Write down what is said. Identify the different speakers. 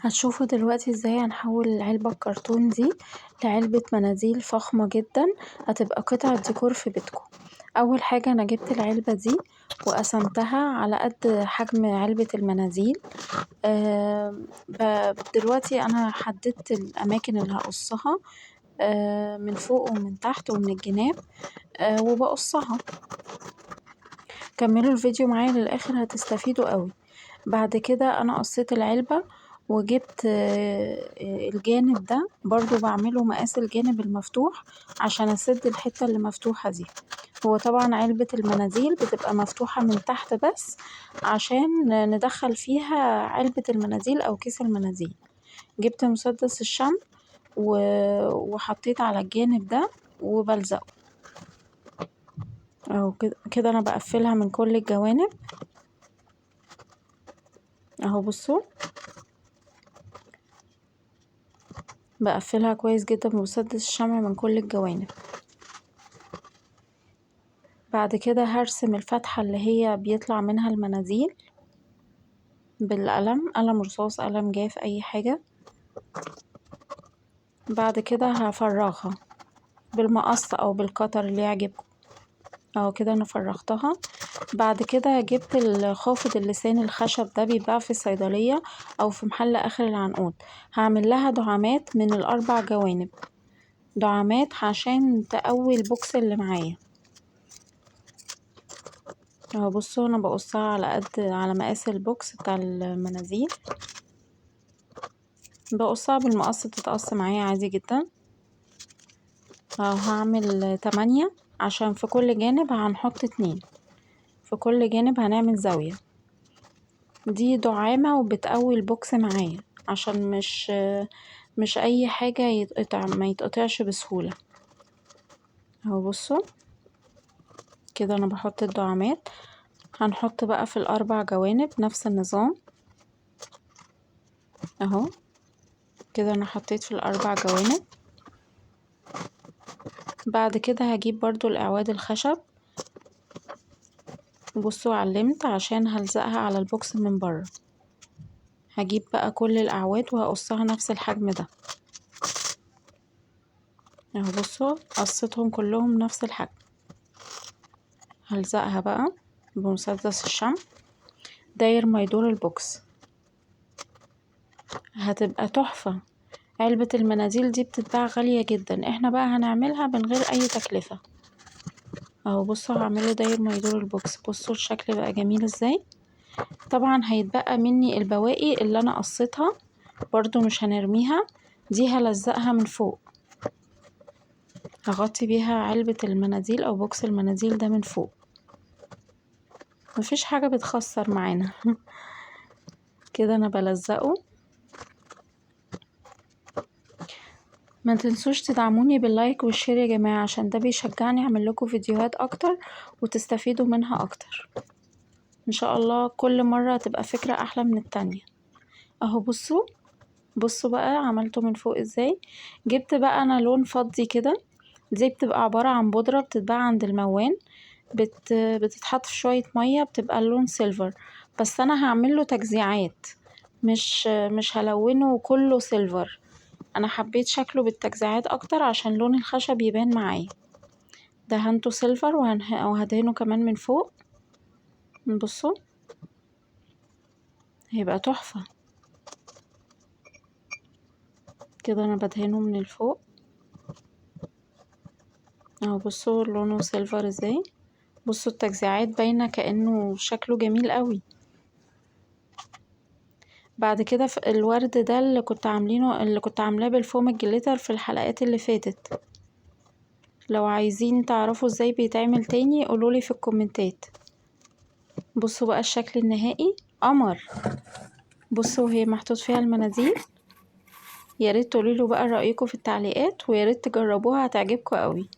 Speaker 1: هتشوفوا دلوقتي ازاي هنحول العلبة الكرتون دي لعلبة مناديل فخمة جدا، هتبقى قطعة ديكور في بيتكم. أول حاجة أنا جبت العلبة دي وقسمتها على قد حجم علبة المناديل. دلوقتي أنا حددت الأماكن اللي هقصها من فوق ومن تحت ومن الجناب، وبقصها. كملوا الفيديو معايا للآخر هتستفيدوا قوي. بعد كده أنا قصيت العلبة وجبت الجانب ده برضو بعمله مقاس الجانب المفتوح عشان أسد الحتة اللي مفتوحة دي. هو طبعا علبة المناديل بتبقى مفتوحة من تحت بس عشان ندخل فيها علبة المناديل أو كيس المناديل. جبت مسدس الشمع وحطيت على الجانب ده وبلزقه اهو كده. انا بقفلها من كل الجوانب اهو. بصوا بقفلها كويس جدا بمسدس الشمع من كل الجوانب. بعد كده هرسم الفتحة اللي هي بيطلع منها المناديل بالقلم، قلم رصاص، قلم جاف، اي حاجة. بعد كده هفرغها بالمقص او بالقطر اللي يعجبكم اهو. كده انا فرغتها. بعد كده جبت الخافض اللسان الخشب ده، بيتباع في الصيدلية او في محل اخر العنقود. هعمل لها دعامات من الاربع جوانب، دعامات عشان تقوي البوكس اللي معايا اهو. بصوا انا بقصها على مقاس البوكس بتاع المناديل، بقصها بالمقص بتتقص معايا عادي جدا اهو. هعمل 8 عشان في كل جانب هنحط 2، في كل جانب هنعمل زاوية. دي دعامة وبتقوي البوكس معايا عشان مش اي حاجة يتقطع، ما يتقطعش بسهولة اهو. بصوا كده انا بحط الدعامات. هنحط بقى في الاربع جوانب نفس النظام اهو. كده انا حطيت في الاربع جوانب. بعد كده هجيب برضو الاعواد الخشب. بصوا علمت عشان هلزقها على البوكس من بره. هجيب بقى كل الاعواد وهقصها نفس الحجم ده اهو. بصوا قصيتهم كلهم نفس الحجم. هلزقها بقى بمسدس الشمع داير ما يدور البوكس، هتبقى تحفة. علبة المناديل دي بتتباع غالية جدا، احنا بقى هنعملها من غير اي تكلفة اهو. بصوا هعمله داير ما يدور البوكس. بصوا الشكل بقى جميل ازاي. طبعا هيتبقى مني البواقي اللي انا قصيتها برضو مش هنرميها، دي هلزقها من فوق، هغطي بيها علبة المناديل او بوكس المناديل ده من فوق. مفيش حاجة بتخسر معانا. كده انا بلزقه. ما تنسوش تدعموني بال like وال share يا جماعة، عشان ده بيشجعني اعمل لكم فيديوهات اكتر وتستفيدوا منها اكتر. ان شاء الله كل مرة تبقى فكرة احلى من التانية اهو. بصوا بقى عملته من فوق ازاي. جبت بقى انا لون فضي كده، دي بتبقى عبارة عن بودرة بتتباع عند الموان، بتتحط في شوية مية بتبقى اللون silver، بس انا هعمله تجزيعات، مش هلونه كله silver. انا حبيت شكله بالتجزيعات اكتر عشان لون الخشب يبان معايا. دهنته silver وهدهنه كمان من فوق. بصوا هيبقى تحفة. كده انا بدهنه من الفوق اهو. بصوا لونه silver ازاي. بصوا التجزيعات باينة كأنه شكله جميل قوي. بعد كده الورد ده اللي كنت عاملاه بال foam ال glitter في الحلقات اللي فاتت، لو عايزين تعرفوا ازاي بيتعمل تاني قولولي في الكومنتات. بصوا بقى الشكل النهائي قمر. بصوا وهي محطوط فيها المناديل. يا ريت تقولولي بقى رأيكم في التعليقات، ويا ريت تجربوها هتعجبكم قوي.